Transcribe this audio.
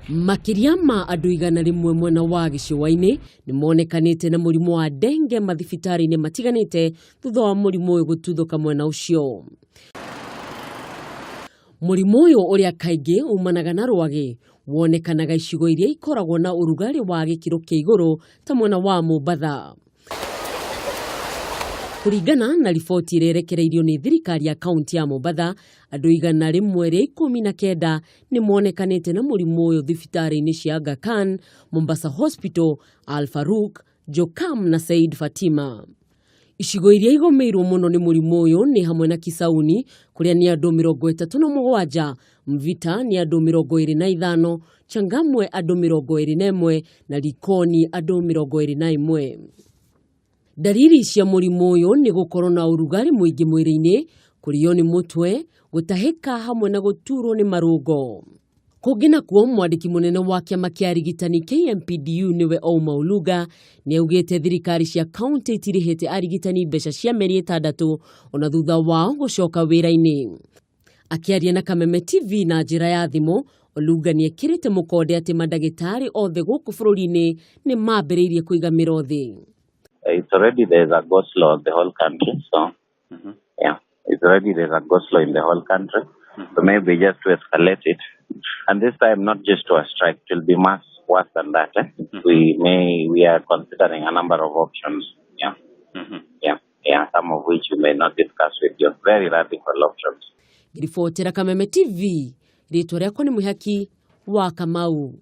Makĩria ma andũ 100 mwena wa gĩcũa-inĩ nĩ monekanĩte na mũrimũ wa denge mathibitarĩ-inĩ matiganĩte thutha wa mũrimũ ũyũ gũtuthũka mwena ũcio. Mũrimũ ũyũ ũrĩa kaingĩ umanaga na rwagĩ wonekanaga icigo iria ikoragwo na ũrugarĩ wa gĩkĩro kĩa igũrũ ta mwena wa Mombatha. Kũringana na riboti ĩrĩa ĩrekereirio nĩ thirikari ya kaunti ya Mombatha, andũ 119 nĩ monekanĩte na mũrimũ ũyũ thibitarĩ-inĩ cia Aga Khan, Mombasa Hospital, Al Farouk, Jokam na Said Fatima. Icigo iria igũmĩirwo mũno nĩ mũrimũ ũyũ nĩ hamwe na Kisauni kũrĩa nĩ andũ 37, Mvita nĩ andũ 25, Changamwe andũ 21 na Likoni andũ 21. Ndariri cia mũrimũ ũyũ nĩ gũkorwo na ũrugarĩ mũingĩ mwĩrĩ-inĩ, kũrĩo nĩ mũtwe, gũtahĩka hamwe na gũturwo nĩ marũngo. Kũngĩ nakuo, mwandĩki mũnene wa kĩama kĩa arigitani KMPDU nĩwe Ouma Oluga nĩ augĩte thirikari cia kaunti itirĩhĩte arigitani mbeca cia mĩeri 6 ona thutha wao gũcoka wĩra-inĩ. Akĩaria na Kameme TV na njĩra ya thimũ, Olunga nĩ ekĩrĩte mũkonde atĩ mandagĩtarĩ othe gũkũ bũrũri-inĩ nĩ mambĩrĩirie kũiga mĩro thĩ. It's already there's a go slow in the whole country, so yeah, it's already there's a go slow in the whole country. So maybe just to escalate it, and this time not just to a strike, it will be much worse than that. Eh? We are considering a number of options. Yeah, some of which we may not discuss with you. Very radical options. Ngĩribotera Kameme TV, rĩtwa rĩakwa nĩ Mwĩhaki wa Kamau.